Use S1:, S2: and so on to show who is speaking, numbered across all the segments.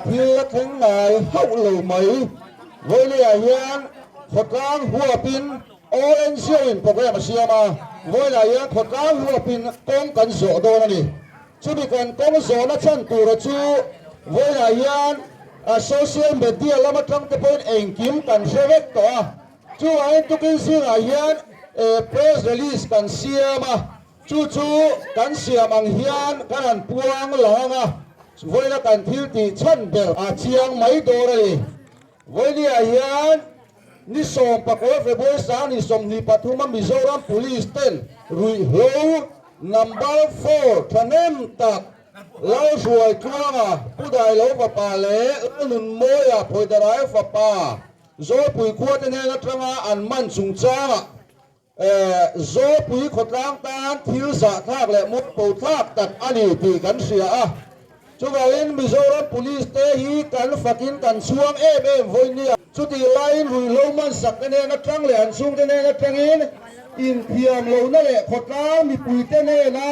S1: thil la thleng ngai hauh lo mai. Vawileiah hian khawtlang huapin All NGO in program a siam a, vawilah hian khawtlang huapin kawng kan zawh dawn a ni. Chumi kan kawng zawhna chhan tura chu vawilah hian social media lam atang te pawhin engkim kan hre vek tawh a. Chuvangin tukin zingah hian press release kan siam a, chu chu kan siam ang hian kan han puang lang ang a, vawiina kan thil tih chhan ber a chiang mai dawn a ni. Vawinia hian ni 14 February 2023 a Mizoram Police ten ruihhlo number four thahnem tak Lalhruai Tluanga, Pu Dailo fapa leh Lalnunmawia Phawidaraia fapa Zawlpui khuate hnen atanga an man chungchangah Zawlpui khawtlang tan thil zahthlak leh mualpho thlak tak a ni tih kan hria a. Chuvangin Mizoram Police te hi kan fakin kan chhuang em em vawi nia. Chutih laiin ruihhlo mansak te hnen atang leh an chhungte hnen atangin inthiam lohna leh khawtlang mipuite hnena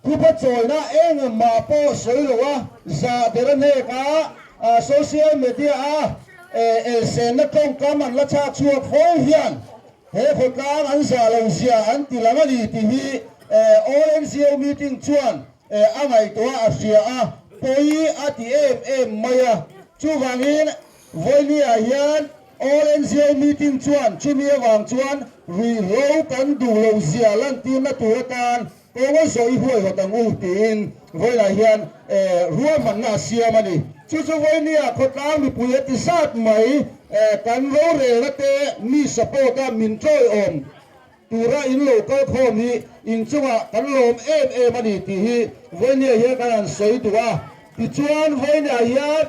S1: thupa chawina engmah pawh sawi lo a, zah der a hnek a, social media a elsenna tawngkam an la chhak chhuak fo hian he khawtlang an zah lo zia an ti lang a ni tih hi All NGO meeting chuan a ngaihtuah a hria a, pawi a ti em em mai a. Chuvangin Vawinia hian All NGO meeting chuan chumi avang chuan ruihhlo kan duh loh zia lantirna tur atan kawnga zawh i huaihawt ang u tiin vawiinah hian ruahmanna a siam a ni. Chu chu vawinia khawtlang mipui a ti zat mai kan rorelna te mi support a min tawiawm tura in lo kal khawm hi inchungah kan lawm em em a ni tih hi vawinia hian kan han sawi duh a. Tichuan vawinia hian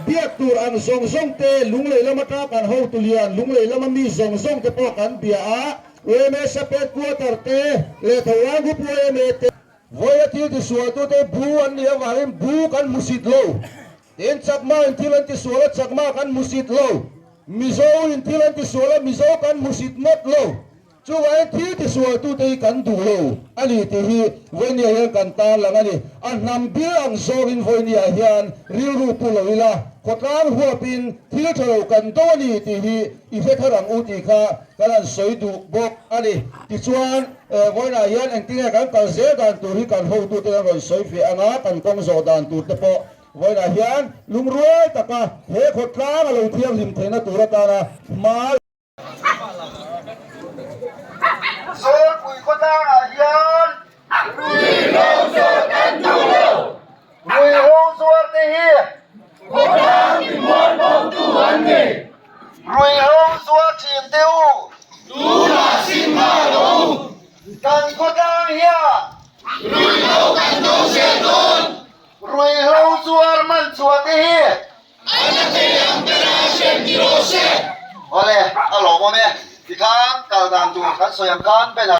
S1: biak tur ang zawng zawng te Lunglei lama ta kan hotu lian Lunglei lama mi zawng zawng te pawh kan bia a, UMS headquarter te leh Thorang Group UMA te. Vawia thil tisualtute bu an nih avangin bu kan hmusit lo. Tin, Chakma in thil an tisual a, Chakma kan hmusit lo. Mizo in thil an tisual a, Mizo kan hmusit ngawt lo. Chuvangin thil tisualtute hi kan duh lo a ni tih hi vawinia hian kan tarlang a ni. A hnam bil ang zawngin vawinia hian rilru pu lo ila, khawtlang huapin thil tha lo kan do a ni tih hi i hre thar ang u tih kha kan han sawi duh bawk a ni. Tichuan, vawiinah hian engtinge kan kal zel dan tur hi kan hotute an rawn sawi fiah ang a, kan kawng zawh dan tur te pawh vawiinah hian lungrual taka he khawtlang a lo thianghlim theihna tur atana hma
S2: Zawlpui khawtlangah hian Ruihhlo zuar kan duh lo! Ruihhlo zuar te hi Khawtlang timual botu an ni! Ruihhlo zuar thin te u! Tunah sim nghal rawh u! Kan khawtlang hian Ruihhlo kan do zel dawn! Ruihhlo zuar man chhuah te hi A la thei ang ber a hrem ni rawh se. Awle, a lawmawm e. Tikhan kal dan tur kan sawi ang khan Ben a.